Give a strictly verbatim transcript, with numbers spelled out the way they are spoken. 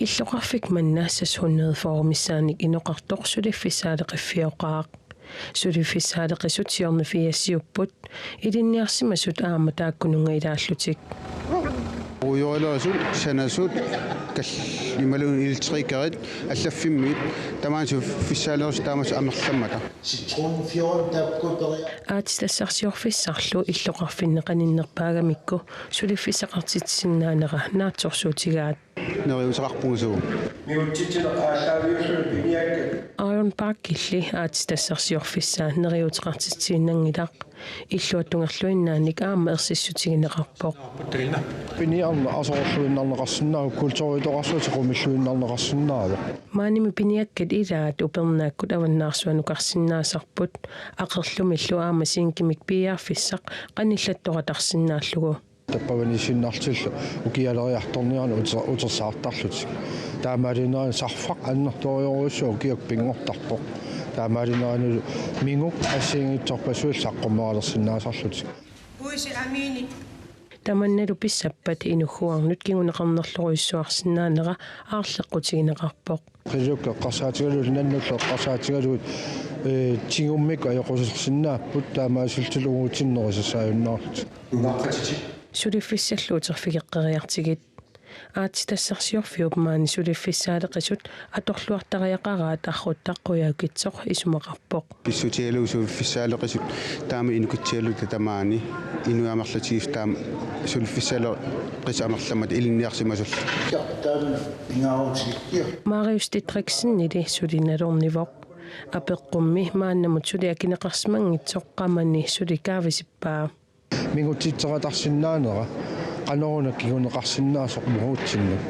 Illoqarfik manna seks hundrede fyrre missaannik inoqartoq suliffissaaleqiffioqaaq. Suliffissaaleqisut siorna firsiupput, ilinniarsimasut aamma taakkununnga ilaallutik. Ruujorilerisut, sanasut, kal-, imaluunniit iltrikerit, allaffimmiit, tamaani suliffissaalerisut taamatut amerlammata. Citronfjorden, der kunne være. Aatsitassarsiorfissarlu illoqarfinni qaninnerpaagamikku suliffissaqartitsisinnaanera naatsorsuutigaat. Neriuuteqarpunga suu. Miutsitsineq aallaaviulluni piniakkat. Aaron Parkilli aatsitassarsiorfissaa neriuuteqartitsiinnanngilaq. Illuatungerluinnaannik aamma ersissutigineqarpoq. Piniarneq aserorluinnarneqarsinnaavoq, kulturitoqarsuaq sequmilluinnarneqarsinnaavoq. Maanimi piniakkat ilaat upernaakkut avannaarsuanukarsinnaasarput, aqerlumillu aamma sinkimik piiarfissaq qanillattoqatarsinnaallugu. Tappavani sinnartillu ukialeriartorniarneq uter-, utersaartarlutik. Taamaalinerani sarfaq annertoorujussuaq ukiakku pinngortarpoq. Taamaalinerani minguk assigiinngitsorpassuillu saqqummerulersinnaasarlutik. Puisi amini. Tamannalu pissappat inugguarnut kinguneqarnerlorujussuarsinnaanera aarleqqutigineqarpoq. Qilukka eqqarsaatigalugit nannullu eqqarsaatigalugit, ee, tigummik ajoqusersinnaapput taamaasillutillu uagutsinnut nerisassaajunnarlutik. Nunaqqatitik. Suliffissallu uterfigeqqeriartigit. Aatsitassarsiorfiup maani suliffissaaleqisut atorluartariaqaraat Arruttaq Qujaukitsoq isumaqarpoq. Pissutigalugu suliffissaaleqisut taama inukitsigaluta tamaani inuit amerlatigisut taama suliffissaaleqisut amerlammata ilinniarsimasullu. Taama ingaarutilikkiaq. Marius Didriksenili suli nalornivoq. Apeqqummi maannamut suli akineqarsimanngitsoq qamani suli kaavisippaa. Mingutsitseqatarsinnaanera qanoruna kinguneqarsinnaasoq uagutsinnut.